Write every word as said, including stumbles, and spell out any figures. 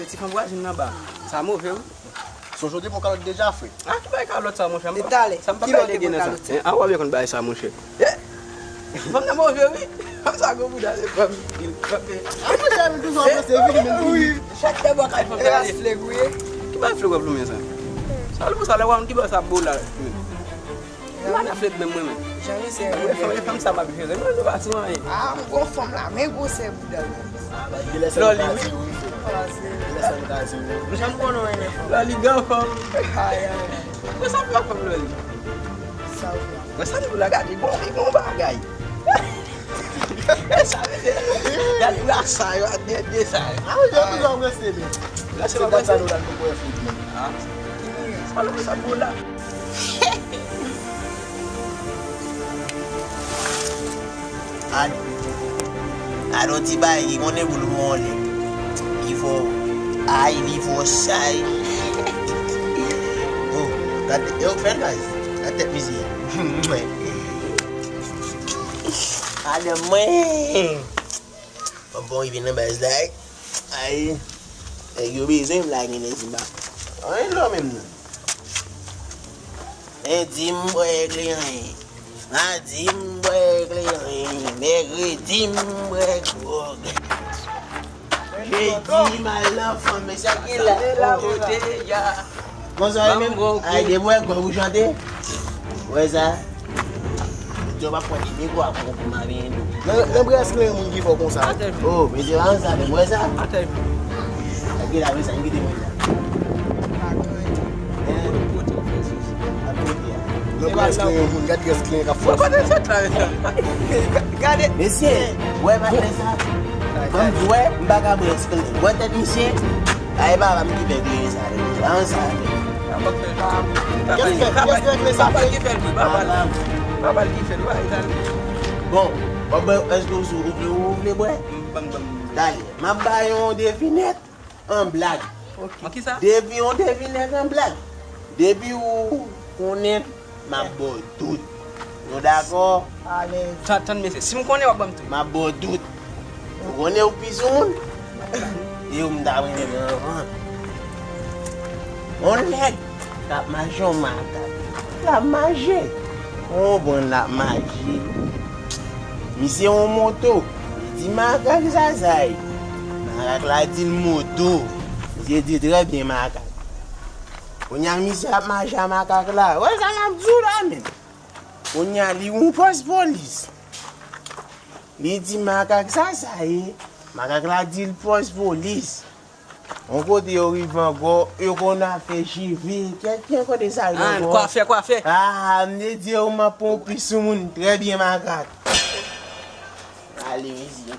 Ti fanm vwazin nan ba. Sa move, wi. Sonje w te pran kalòt deja, frè. A, ki bay kalòt sa, monchè? Detalè. Sa m pa bay lege nan sa. Hein, a, w a byen konn bay sa, monchè. Eh! Fanm nan move, wi. Fanm sa gwo bouda, se fanm. Li kanpe. A, monchè, nou toujou ap panse, vini, men vini. Chak tè bò kay fanm sa. Elas, flè gouye. Ki bay flè w ap lonmen sa? Sa l pou sa, lè w a moun ki bò sa bo la. Mwen nan flèt menm mwen menm. Jan misye. Mwen fè, mwen fè m sa m ap jere. Mwen nou pa sou anyen. Ah, m gon fanm la, men gwosè bouda l. Lòli, wi. Jan m konnen w renmen fanm. Lòli, gran fanm. Ay, ay. Mwen sa fè fanm Lòli. Sa ou fè? Mwen sa nou la gade, bon, li bon bagay. E sa, mesye. Gade la sa yo, de, de sa yo. Ah, yo toujou ap reste, men. La se pa sa nou la nou wè fout, men. Ah. Sa nou sa pou la. Al. Al yon ti bagay ki konnen pou l wonle. Li fò. Ay, li fò chay. Oh, gade, yo fè l, guys. Gade tèt misye. Gade mwen. Bon, bon, li vin nan baz la. Ay. Nèg yo bezwen m la, gen lè di m pa. Anyen lò menm nan. Lendi m bwè kleren. Madi m bwè kleren. Mèkredi m bwè gwòg. Jedi m al nan fanm, men sa ki la. Kote ya. Konsa menm, ay, depi w wè gwòg ou chante. Wè sa. Jodi a w ap pran de mikwo a pou, pou m ap vin tou. Nan, nan brès kleren moun ki fò konsa. Oh, mesye, pa konsa menm, wè sa. Sa ki la, wè sa, m kite mwen la. Hein? Nan brès kleren moun, gade brès kleren k ap fò. Gade. Mesye, wè patnè sa. Ban m di, wè, m pa ka brès kleren. Wè tèt misye. A, e papa m ki fè kleren sa, pa konsa. Papa l ki fè l, wi, papa l. Papa l ki fè l, wi, papa l. Bon, w ap bwè, èske w sou, ou vle, ou vle bwè? Ban m, ban m. Talè, m ap ba yon devinèt an blag. Ok. An kisa? Depi yon devinèt an blag. Depi ou konnen, m ap ba w tout. Nou dakò? Alèz. Tan-, tann mesye, si m konnen, w ap ban m tout. M ap ba w tout. Ou konnen ou pi sou moun? E ou m ta renmen nan anvan. Yon nèg k ap mache yon makak. L ap mache. Ou konprann, l ap mache. Misye yon moto. Li di makak sa sa ye. Makak la di l moto. Misye di trè byen makak. Kounye a misye ap mache a makak la. Wè sa m ap di w la menm. Kounye a li yon pòs polis. Li di makak sa sa ye. Makak la di l pòs polis. Yon kote yo rive ankò, yo konn afè cheve. Kèt, ki yon kote sa rive ankò? Kwafè, kwafè. Ah, m te di w m ap pran yon pi sou moun. Trè byen makak. Ale, mesye.